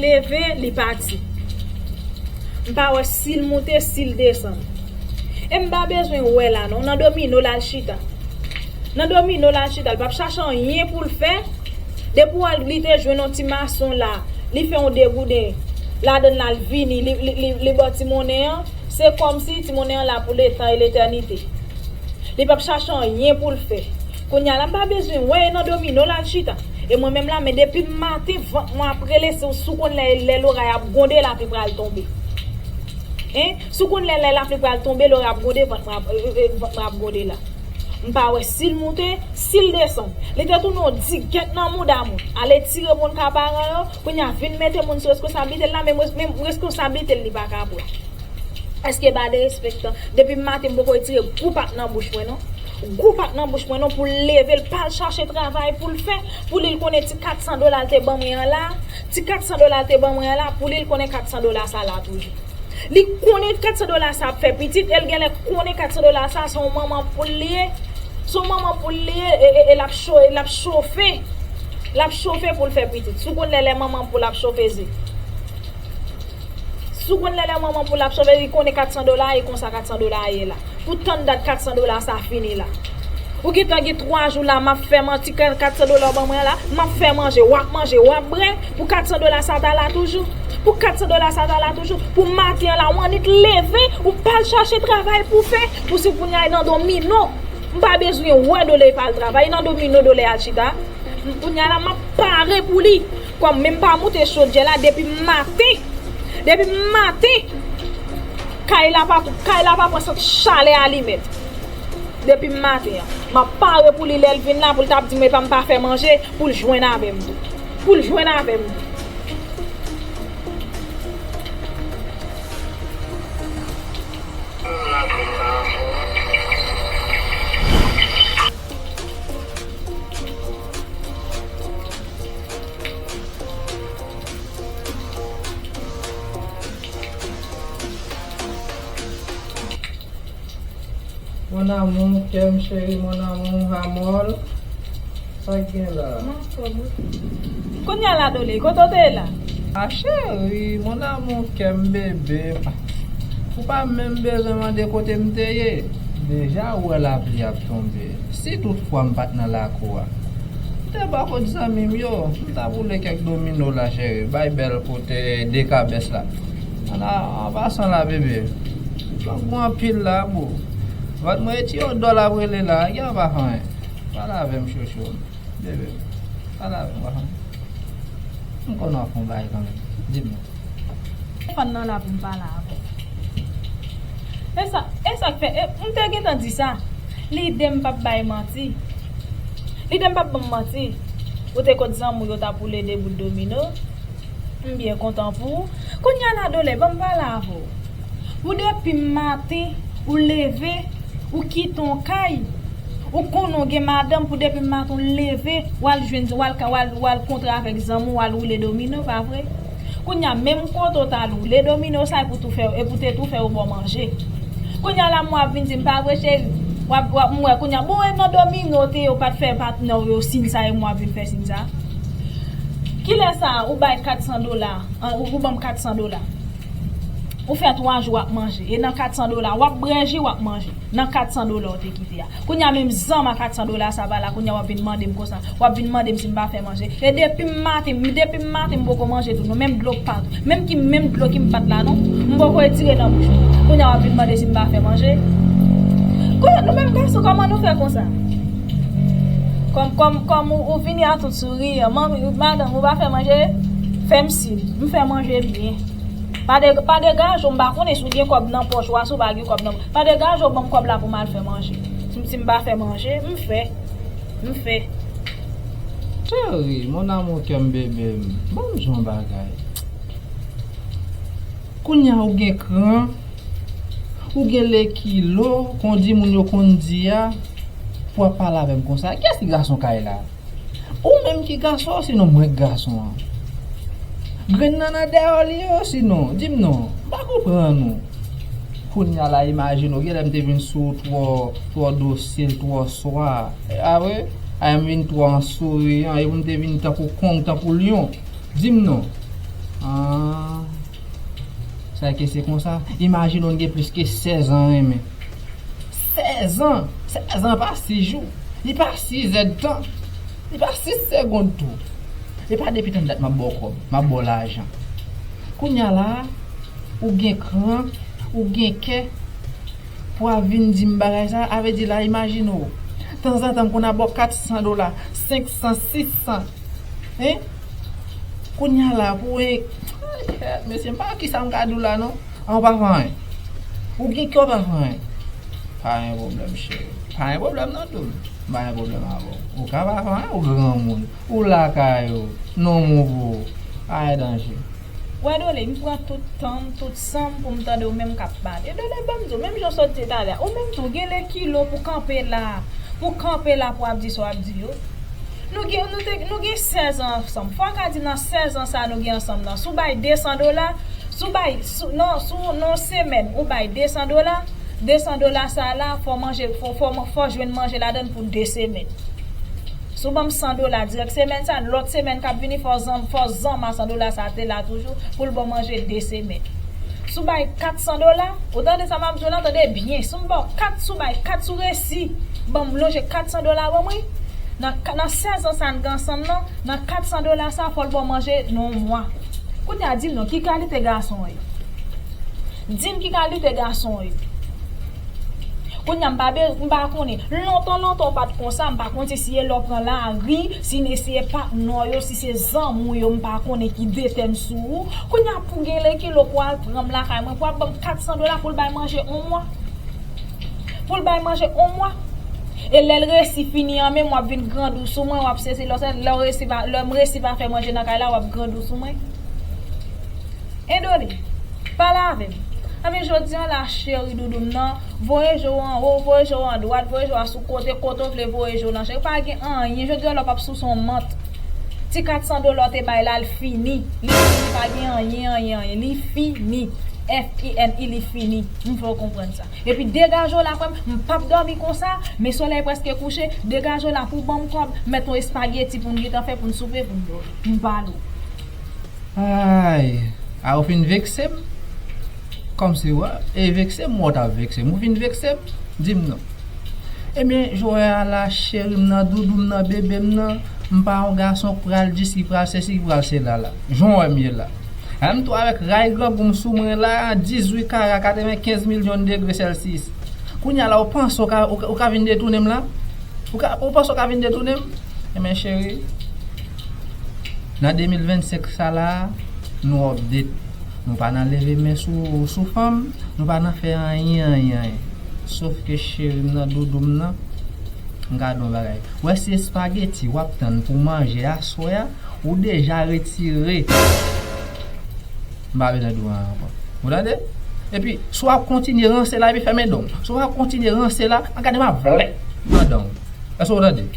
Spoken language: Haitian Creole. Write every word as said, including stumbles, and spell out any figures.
Leve, li pati. M pa wè si l moute, si l desann. E m pa bezwen wè la non. Nan domino l al chita. Nan domino l al chita, li p ap chache anyen pou l fè. Depi w al, li te jwenn yon ti mason la, li fè yon degouden ladann la, l vini, li, li, li, li ba w ti monnen an. Se kòmsi ti monnen an la pou letan e letènite. Li p ap chache anyen pou l fè. Kounye a la, m pa bezwen wè, e nan domino l al chita. E mwen menm la, men depi maten, vant mwen ap rele, si w, si w konn lè, lè loray ap gwonde, lapli pral tonbe. Hein? Si w konn lè, lè lapli pral tonbe, loray ap gwonde, vant mwen ap, e, e, e, vant mwen ap gwonde la. M pa wè si l moute, si l desann. Li te tounen yon digèt nan mouda moun. Al etire moun ka paran yo, kounye a vin mete moun sou reskonsablite l la, men, men reskonsablite l li pa ka pran. Èske pa derespektan? Depi maten, m poko retire gou pa t nan bouch mwen, non. Gou pa t nan bouch mwen, non, pou l leve, l pa al chache travay pou l fè, pou li, l konnen ti kat san dola l te ban mwen an la, ti kat san dola l te ban mwen an la, pou li, l konnen kat san dola sa la toujou. Li konnen kat san dola sa ap fè pitit, e l genlè konnen kat san dola sa, se yon manman poul li ye, se yon manman poul li ye, e, e, e l ap cho-, e l ap chofe, l ap chofe pou l fè pitit. Si w konn lè, lè manman poul ap chofe ze. Si w konn lè, lè manman poul ap sove, li konnen kat san dola, e konsa kat san dola a ye la. Pou tann dat kat san dola sa fini la. Ou gentan gen twa jou la, m ap fè manti, kat san dola w ban mwen la, m ap fè manje, w ap manje, w ap bwè, pou kat san dola sa ta la toujou. Pou kat san dola sa ta la toujou. Pou maten an la, w annik leve, ou pa al chache travay pou fè, pou si kounye a nan domino. M pa bezwen wè Dole pa al travay, nan domino Dole al chita. Kounye a la, m ap pare pou li. Kòm menm pa moute chodyè la depi maten. Depi maten. Kay la pa, kay la pa pran sant chalè alimèt. Depi maten an. M ap pare pou li lè l vin la, pou l t ap di m epa m pa fè manje, pou l jwenn avè m tou. Pou l jwenn avè m tou. Mon amour, kè m cheri, mon amour, Amol. Sa k gen la? M anfòm, wi. Kounye a la, Dole, kote w te ye la? A cheri, mon amour, kè m, bebe m. Ou pa menm bezwen mande kote m te ye. Deja ou wè lapli ap tonbe. Si toutfwa m pa t nan lakou a, m te ba kot zanmi m yo. M t ap woule kèk domino la, cheri. Bay bèl kote de kabès la. An, an pasan la, bebe. Fòk gwo anpil la, boo. Vant mwen, e ti odò l ap rele la. Gen anba fanyen. Pale avè m, chouchou. Bebe, pale avè m, papa. M konnen w ap fè yon bagay kanmenm. Di m non. Telefòn nan la pou m pale avè w. E sa, e sa k fè, e, m te gentan di sa. Lide m p ap bay manti. Lide m p ap ban m manti. Ou te kot zanmi w yo t ap woule de bout domino. M byen kontan pou ou. Kounye a la, Dole, ban m pale avè w. Pou depi maten, ou leve, ou kite yon kay, ou konnen w gen madanm, pou depi maten, ou leve, w al jwenn, w al ka, w al, w al kontre avèk zanmi w, w al woule domino, pa vre? Kounye a, menm kote w t al woule domino, sa e pou tou fè, e pou te tou fè w ba w manje. Kounye a la, m wè w ap vin di m, pa vre, cheri? W ap, w ap, m wè, kounye a, bon, e nan domino w te ye, w pa t fè patnè w yo siy sa, e m wè w ap vin fè siy sa. Kilè sa, ou bay kat san dola? An, ou, ou ban m kat san dola. Ou fè twa jou w ap manje. E nan kat san dola, w ap bwè ji, w ap manje. Nan kat san dola w te kite a. Kounye a menm zanmi a kat san dola sa pa la, kounye a w ap vin mande m konsa. W ap vin mande m si m pa fè manje. E depi m maten, depi m maten m poko manje tou non. Menm dlo pa tou. Menm ki, menm dlo ki m pa t la non. M poko retire nan bouch mwen. Kounye a w ap vin mande si m pa fè manje. Kounye a nou menm gason, kòman nou fè konsa? Kòm, kòm, kòm ou, ou vini a tout souri, manmi, madanm, ou pa fè manje? Fè m siy, m fè manje byen. Pa de, pa degaje w, m pa konnen si w gen kòb nan pòch ou a, si w pa gen kòb nan, pa degaje w, ban m kòb la pou m al fè manje. Si, si m pa fè manje, m fè. M fè. Cheri, mon amour, kè m, bebe m, ban m di w yon bagay. Kounye a ou gen kran, ou gen lekilo, kon di moun yo konn di a, pou w ap pale avè m konsa. Kiyès ki gason kay la? Ou menm ki gason, sinon mwen k gason an? Grenn nan nan dèyè w li ye, sinon, di m non, m pa konprann ou. Kounye a la, imajine w, genlè m te vin sou ou twò, twò dosil, twò swa. A vre? Ay, m vin twò an souriyan, epi m te vin tankou kong, tankou lyon. Di m non. Ah, sa ke se konsa? Imajine w gen plis ke sèz an renmen. Sèz an! Sèz an pa sis jou. Li pa sis èdtan. Li pa sis segonn tou. E pa depi tann dat m ap ba w kòb, m ap ba w lajan. Kounye a la, ou gen kran, ou gen kè pou w ap vin di m bagay sa, a vle di la, imajine w. Tanzantan, m konn ap ba w kat san dola, senk san, sis san. Hein? Kounye a la, pou e, mesye, m pa ki sa m ka di w la, non. An, w pa fè anyen. Ou gen kè, w pa fè anyen. Pa gen pwoblèm, cheri. Pa gen pwoblèm, non, tou. M pa gen pwoblèm avè w. Ou ka pa fè anyen, ou granmoun. Ou lakay ou. Non, mon pou. Pa gen danje. Wè, Dole, m pran tout tan m, tout san m pou m tande w menm k ap pale. Dole, ban m di w, menm jan w sot di talè a, ou menm tou, w gen lekilo pou kanpe la, pou kanpe la, pou w ap di sa w ap di yo. Nou gen, nou te, nou gen sèz an ansanm. Fò w ka di nan sèz an sa a nou gen ansanm nan. Si w bay de san dola, si w bay, si, non, si w, nan yon semèn, ou bay de san dola, de san dola sa a la, fò manje, fò, fò, fò jwenn manje ladan l pou de semèn. Si w ban m san dola dirèk semèn sa a, lòt semèn k ap vini, fò zan, fò zanma san dola sa a te la toujou pou l ba w manje de semèn. Si w bay kat san dola, ou tande sa m ap di w la, tande byen. Si m ba w kat, si w bay kat, si w resi ban m lonje kat san dola ban m, wi. Nan, nan sèz an sa n gen ansanm nan, nan kat san dola sa, fò l ba w manje nan yon mwa. Kounye a, di m non, ki kalite gason w ye? Di m ki kalite gason w ye. Kounye a, m pa be-, m pa konnen. Lontan, lontan, w pa t konsa. M pa konn si se lè w pran lari, si se patnè w yo, si se zanmi w yo, m pa konnen ki detè m sou ou. Kounye a, pou gen lekilo pou al pran m lakay mwen, pou ap ban m kat san dola pou l bay manje yon mwa. Pou l bay manje yon mwa. E lè l resi fini an menm, w ap vin grandou sou mwen, w ap sezi lòsè, lè w resi pa, lè m resi pa fè manje nan kay la, w ap grandou sou mwen. Endoli, pale avè m. Anben, jodi an la, cheri doudou m nan, voye je w anwo, voye je w andwat, voye je w asou kote, kote w vle voye je w nan, cheri. Pa gen anyen. Jodi an la, w p ap souse yon mant. Ti kat san dola w te bay la, l fini. Li fini, pa gen anyen, anyen, anyen. Li fini. F I N I, li fini. M fè w konprann sa. Epi degaje w la, frè m, m p ap dòmi konsa, men solèy prèske kouche, degaje w la pou ban m kòb, mèt yon espageti pou n gentan fè, pou n soupe, pou n dòmi. M pale w. Ay, a ou fin vekse m? Kòmsi wè, e vekse m, ou t ap vekse m. Ou fin vekse m? Di m non. Ebyen, jodi a la, cheri m nan, doudou m nan, bebe m nan, m pa yon gason k pral di si, pral sesi, pral sela la. Jan w wè m ye la. Menm tou avèk ray grangou m sou mwen la, dizuit kara, katrevenkenz milyon degre Celsius. Kounye a la, ou panse ou ka, ou ka, ou ka vin detounen m la? Ou ka, ou panse ou ka vin detounen m? Ebyen, cheri, nan de mil vennsenk sa la, nou update. Nou pa nan leve men sou, sou fanm, nou pa nan fè anyen, anyen, anyen. Sof ke cheri m nan, doudou m nan, m ka di w yon bagay. Wè si espageti w ap tann pou manje aswè a, ou deja retire. M pa bezwen di w anyen ankò. Ou tande? Epi, si w ap kontinye ranse la, epi fèmen don. Si w ap kontinye ranse la, an gade m ap vlèk nan dan w. Èske w tande?